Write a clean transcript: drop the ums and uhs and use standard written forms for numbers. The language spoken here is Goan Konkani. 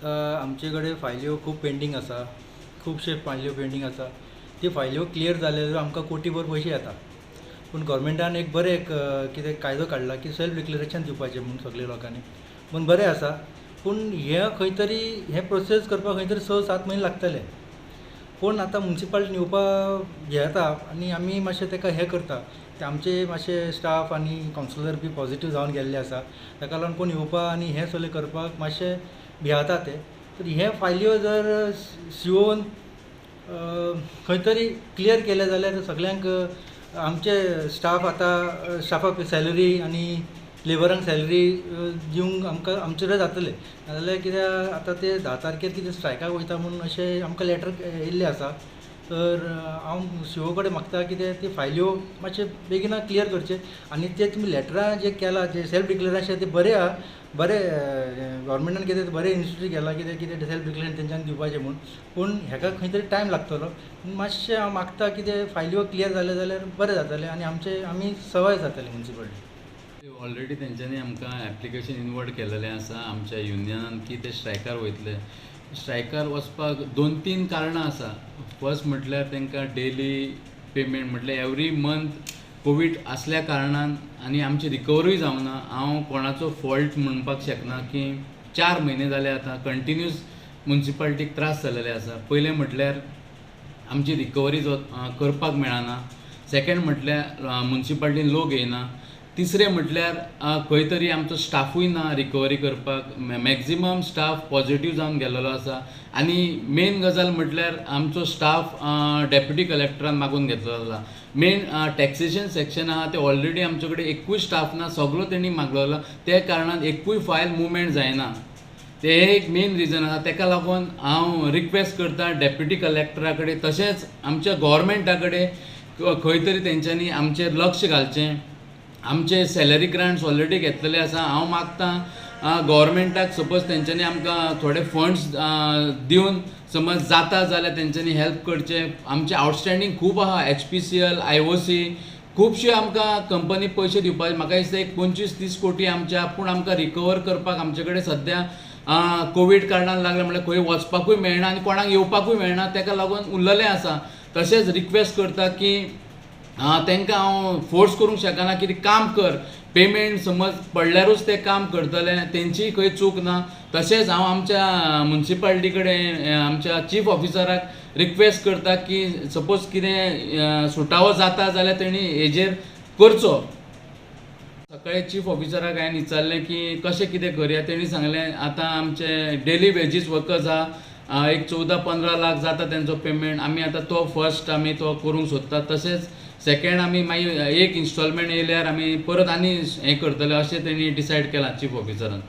आमचे कडेन फायल्यो खूब पेंडींग आसा, खुबशे फायल्यो पेंडींग आसा. त्यो फायल्यो क्लियर जाले जाल्यार आमकां कोटीभर पयशे येता. पूण गव्हर्मेंटान एक बरें एक कितें कायदो काडला की सेल्फ डिक्लेरेशन दिवपाचें म्हूण सगळे लोकांनी, पूण बरें आसा. पूण हें खंय तरी हें प्रोसेस करपाक खंय तरी 6-7 म्हयने लागतले. पूण आतां मुन्सिपालिटी येवपा घेता आनी आमी मातशें ताका हें करता. ते आमचे मातशे स्टाफ आनी कावन्सिलर बी पॉजिटीव जावन गेल्ले आसा, ताका लागून कोण येवपा आनी हें सगळें करपाक मातशें भियेता ते. तर हे फायल्यो जर शिवोन खंय तरी क्लियर केले जाल्यार सगळ्यांक आमचे स्टाफ आतां स्टाफाक सॅलरी आनी लेबरांक सॅलरी दिवंक आमकां आमचे कडेन जातले. नाजाल्यार कित्याक आतां ते 10 तारखेर कितें स्ट्रायकाक वयता म्हूण अशें आमकां लेटर येयल्लें आसा. तर हांव सीओ कडेन मागता कितें ती फायल्यो मातशे बेगिना क्लियर करचे आनी ते तुमी लेटरां जे केलां जे सेल्फ डिक्लेरेशन तें बरें आहा, बरें गव्हर्मेंटान कितें बरें इनिशिएटीव केलां कितें कितें सेल्फ डिक्लेरेशन तेंच्यांनी दिवपाचें म्हूण. पूण हेका खंय तरी टायम लागतलो. मातशें हांव मागता कितें फायल्यो क्लियर जाले जाल्यार बरें जातलें आनी आमचे आमी सवाय जातले मुन्सिपालिटी. ऑलरेडी तेंच्यांनी आमकां एप्लिकेशन इनवर्ट केलेलें आसा आमच्या युनियनान की ते स्ट्रायकार वयतले. स्ट्रायकार वचपाक 2-3 कारणां आसा. फर्स्ट म्हटल्यार तांकां डेली पेमेंट म्हटल्यार एवरी मंथ कोवीड आसल्या कारणान आनी आमची रिकवरूय जावना. हांव कोणाचो फॉल्ट म्हणपाक शकना की 4 म्हयने जाले आतां कंटिन्यूस मुन्सिपालिटीक त्रास जाल्लेले आसा. पयलें म्हटल्यार आमची रिकवरी करपाक मेळना, सेकेंड म्हटल्यार मुन्सिपालिटीन लोक येयना, तिसरें म्हटल्यार खंय तरी आमचो स्टाफूय ना रिकवरी करपाक, मॅक्झिमम स्टाफ पॉझिटीव जावन गेल्लो आसा. आनी मेन गजाल म्हटल्यार आमचो स्टाफ डेप्युटी कलेक्टरान मागून घेतलेलो आसा. मेन टॅक्सेशन सेक्शन आहा ते ऑलरेडी आमचे कडेन एकूय स्टाफ ना, सगलो तेणी मागलेलो, त्या कारणान एकूय फायल मुवमेंट जायना. ते एक मेन रिजन आसा. तेका लागून हांव रिक्वेस्ट करता डेप्युटी कलेक्टरा कडेन तशेंच आमच्या गोवोरमेंटा कडेन खंय तरी तेंच्यांनी आमचेर लक्ष घालचें. आमचे सॅलरी ग्रांट्स ऑलरेडी घेतलेले आसा. हांव मागता गोवोरमेंटाक सपोज तेंच्यांनी आमकां थोडे फंड्स दिवन समज जाता जाल्यार तेंच्यांनी हेल्प करचें. आमचे आवटस्टँडींग खूब आहा, HPCL, IOC, खुबशे आमकां कंपनी पयशे दिवपाचे. म्हाका दिसता एक 25-30 कोटी आमच्या, पूण आमकां रिकवर करपाक आमचे कडेन सद्या कोवीड कारणान लागले म्हणल्यार खंय वचपाकूय मेळना आनी कोणाक येवपाकूय मेळना, तेका लागून उरलेलें आसा. तशेंच रिक्वेस्ट करता की तांकां हांव फोर्स करूंक शकना की काम कर, पेमेंट समज पडल्यारूच ते काम करतले, तेंचीय खंय चूक ना. तशेंच हांव आमच्या मुन्सिपालिटी कडेन आमच्या चीफ ऑफिसराक रिक्वेस्ट करता की सपोज कितें सुटावो जाता जाल्यार तेणी हेजेर करचो. सकाळी चीफ ऑफिसराक हांवें विचारलें की कशें कितें करया, तेणी सांगलें आतां आमचे डेली वेजीस वर्कर्स आहा एक 14-15 लाख जाता तेंचो पेमेंट, आमी आतां तो फर्स्ट आमी तो करूंक सोदता. तशेंच सेकेंड आमी मागीर एक इन्स्टॉलमेंट येयल्यार आमी परत आनी हें करतले अशें तेणी डिसायड केलां चीफ ऑफिसरान.